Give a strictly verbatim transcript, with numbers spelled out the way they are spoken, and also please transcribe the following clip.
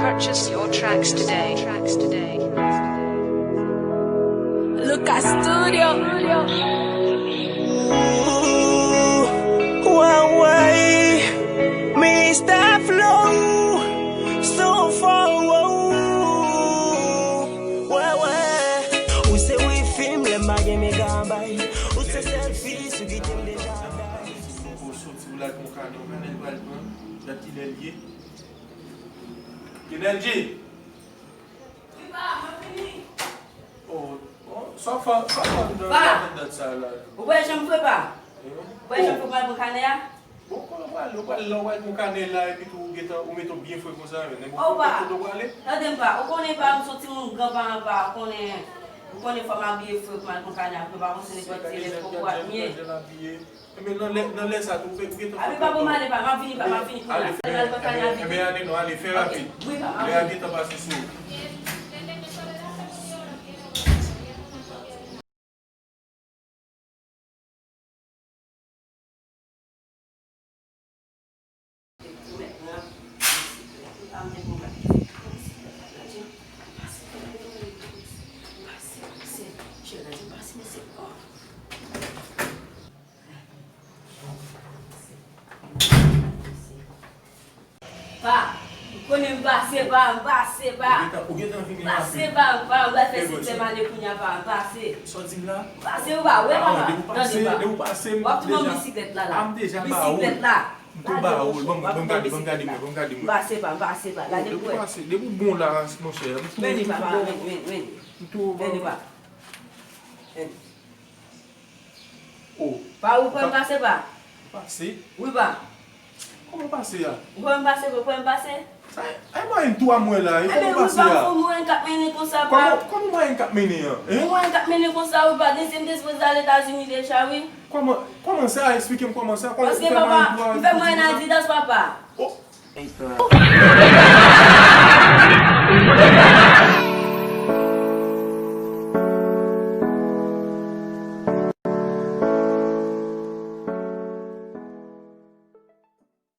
Purchase your tracks today. Tracks today. Lucas Studio. Waway, Mister Flow, Snowfall, wè, wè. Ou se wifi m, lè m pa gen mega bay. Ou se sèl fi sou ki te m deja bay. Soti ou lage yon kado, men nèg pral pran, dat kilè l ye. Kilè l ye? Wi, pa, mwen vini. Oh, oh, sa w fè, sa w fè anndan, anndan dat sa la? Ou wè jan m fre, pa? Ou wè jan m fre pou m al pran kanè a? Bon, kòman w prale? Ou pral la, ou pral pran kanè la, epi tou ou gentan, ou mete w byen fre konsa, men nenpòt kote w prale. Tande m, pa, ou konnen, pa, m se yon timoun gran paran, pa, ou konnen, ou konnen fò m abiye fre pou m al pran kanè a, pou yo pa panse nenpòt ti elèv poko ap nye. Ebyen, nan lè, nan lè sa tou, ou gentan fè. Abi, pa pou m ale, pa, m ap vini, pa, m ap vini kounye a. Fè n al pran kanè a vit. Ebyen, ale non, ale, fè rapid. Wi, pa, m ap vini. Lè a gentan pase sou ou. Pa, ou konnen m pase, pa, m pase, pa. Ou gentan, ou gentan vini rapid. M pase, pa, pa, m pral fè sitè m ale kounye a, pa, m pase. Sa w di m la? M pase, ou pa wè, papa. Tande, pa. W ap tounen yon bisiklèt la, la. Bisiklèt la. M tou ba ou, ban m gade, ban m gade mwen, ban m gade mwen. M pase, pa, m pase, pa. Gade pou wè. Depi w bon la, monchè. Vini, papa, vini, vini, vini. M tou ba ou. Vini, pa. Vini. Oh. Pa ou kwè m pase, pa? Pase? Wi, pa. Kòman pase a? Ou kwè m pase, pa? Ou kwè m pase? Sa, ay mwayen tou a mwen la, e kòman pase a? Ebyen, wi, pa, fò mwayen k ap mennen konsa, pa. Kòman, kòman mwayen k ap mennen an? Hein? Mwayen k ap mennen konsa, wi, pa. Dezyèm te sipoze al Etazini deja, wi. Kòman, kòman sa? Esplike m kòman sa. Kòman ou fè mwayen tou a? Paske, papa, m fè mwayen Adidas, papa. Oh.